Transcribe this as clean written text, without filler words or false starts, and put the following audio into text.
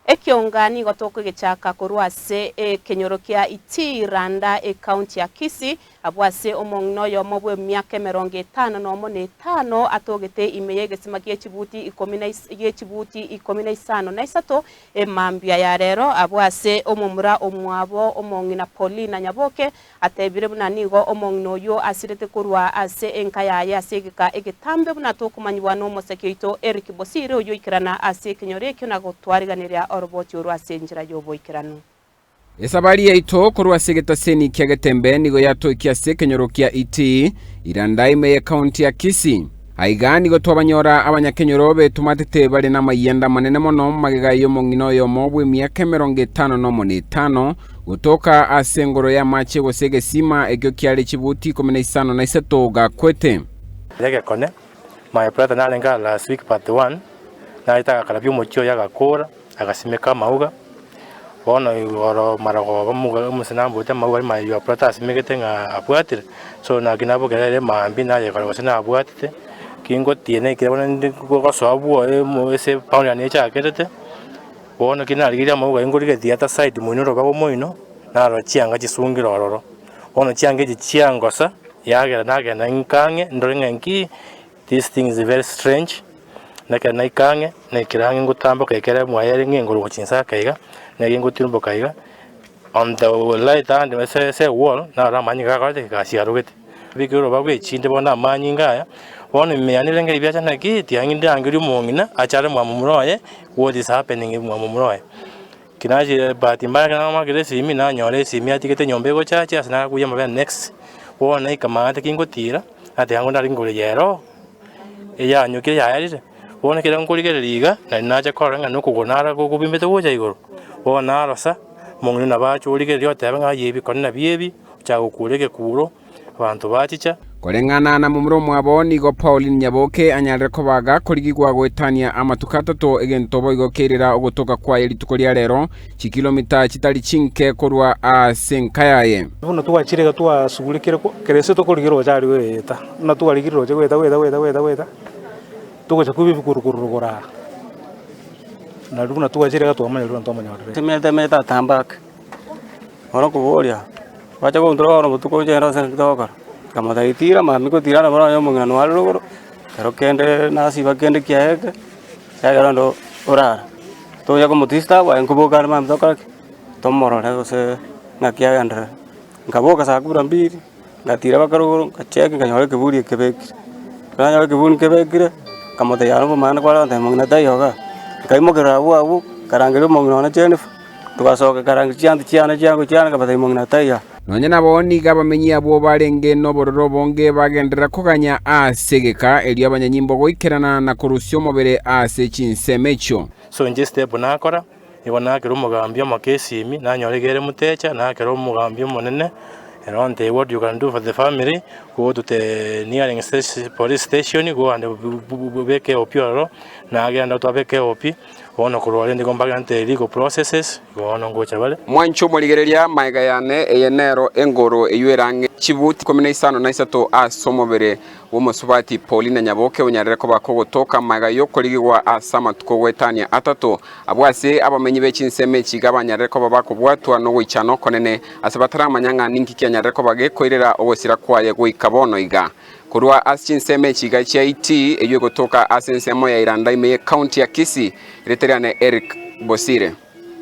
Ekionga nigo tokogechaka korwa ase ekenyoro kia Itii, Randa, ecounty ya Kisii, Abwo ase omong'ina oyomo bw'emiaka emerongo etano nomo na etano atogete ime y'egesima gie chibuti ikomi na gie chibuti ikomi na isano na isato emambia ya rero, abwo ase omomura omwabo omong'ina Paulina Nyaboke atebire buna nigo omong'ina oyio asirete korwa ase enka yaye ase egeka egetambe buna tokomanyigwa nomoseke oito Eric Bosire oyio oikerana ase ekenyoro ekio na gotwariganeria oroboti orwo ase enchera y'oboikeranu. Esabari yaito korwa ase egetaseni kia Getembe nigo yatoikia ase ekenyoro kia Itii, Iranda ime y'Ekaunti ya Kisii. Aiga nigo twabanyora abanyakenyoro betomatete bare namayianda amanene mono magega y'omong'ina oyomo bw'emiaka 51 na etano gotoka ase engoro y'amache gose egesima ekio kiare chibuti 53 gakwete. Egekone, my brother narenge aa last week but one, narete agakarabia omochie oye agakora, agasimeka amauga, bono igoro marogoba omoga omosani namboete amauga aria my your brother asimegete ng'a abwatire, so naki nabokera ere mambia nayekora gose nabwatete, kingotiena ekero bono ndi gosoa bwoye mo ase epound yane echakerete, bono ki narigereria amauga aywo nkorigereria ata side moino orobago moino, narora chianga chisungire ororo. Bono chianga echi chiangosa, yagera nagenda nka ang'e ndore ng'a inki, this thing is very strange, na ekero naika ang'e, naikire ang'e ngotamboka ekere mwaye ere ng'a engoro gochia inse ake iga, nere ngotirimboka iga, on the right hand ase ase ewall, narora amanyinga gakorete ki? Gasiarogete. Bikire orobago echinde bono amanyinga aya, bono ime yane renge ribiacha naki, tiang'i ndangerie omong'ina, ache are mwamomura oye, what is happening mwamomura oye. Kinachire bahati mbaya ekero namakire esimi, nanyora esimi yatigete nyomba egochachi ase narakuya amabere next, bono naika maate kingotira, nateba ngo ndare ngore ero, eyanyokire yaerire, bono ekero nkorigereria iga, nari nacha korora ng'a nokogoro naro gobimbete gocha igoro, bono narosa, omong'ina nabo acha origereria oteba ng'a aye ebikone nabio ebi, ochaka gokura egekuro. Abanto bachicha. Koreng'ana na momura omwabo, nigo Pauline Nyaboke anyarire koba gakorigigwa goetania amatuko atato, egento boigo keirera ogotoka kwaye rituko ria rero, chikilomita chitari chinke korwa ase enka yaye. Buna twachire iga twasugurekire kera ase tokorigia roche aria goeta, buna twarigirie roche goeta goeta goeta goeta goeta, togocha koiba ebikuru korwa rogoro aa, nario buna twachire iga twamanya riria twamonyorire. Timete mete atambake. Bono okoboria, gwacha gontura bono botuko oche ase naki togokora? Nkamotebia tira mambia gotira nabo nonye omong'ina noare rogoro, ekero kende nasiba kende kiaye eke, ekiagera onde orara. Tonya komodisturb aye nkoboka are mambia tokore ki? Tomorore gose ng'aki agenderere. Nkaboka saa kumi na mbili, ngatira mpaka rogoro, nkacheck nkanyora ekeburi ekebekire. Ekero nanyora ekeburi kebekire, nkamotebia aro omong'ina kware gontebia mong'ina taiyo igaa, nkaimokerera abwo abwo, nkarangeria omong'ina one Jennifer. Togasoka ekarangi chianto chiane chiango chiane nkabatebia mong'ina taiyo. Nonya nabo nigo abamenyi abwo barenge nobororo obonge bagenderera koganya ase egeka, erio abanyanyimbo goikerana na korusia omobere ase chinsemo echio. So inche step nakora, nigo nakera omogambi omoke esimi, nanyora iga ere mutecha, nakera omogambi omonene, ere ontebia what you can do for the family, go to the nearing station police station, go and beka eOP ororo, nagenda twabeka eOP. Bono korwa rende igo mbagente legal processes, igo bono ngocha bare. Mwanche omorigereria magega yane, eye nero engoro eyio erang'e chibuti 53 ase omobere bw'omosubati Paulina Nyaboke onyarire koba kogotoka magega y'okorigigwa ase amatuko goetania atato. Abwo ase abamenyi be chinsemo echi iga banyarire koba bakobwatwa nogoichana okonene ase bataramanya ng'a ninki kianyarire koba gekoirera ogosira kwaye goika bono iga. Korwa ase chinsemo echi iga chia Itii, eyio egotoka ase ensemo ya Iranda ime ye county ya Kisii, rieta riane Eric Bosire.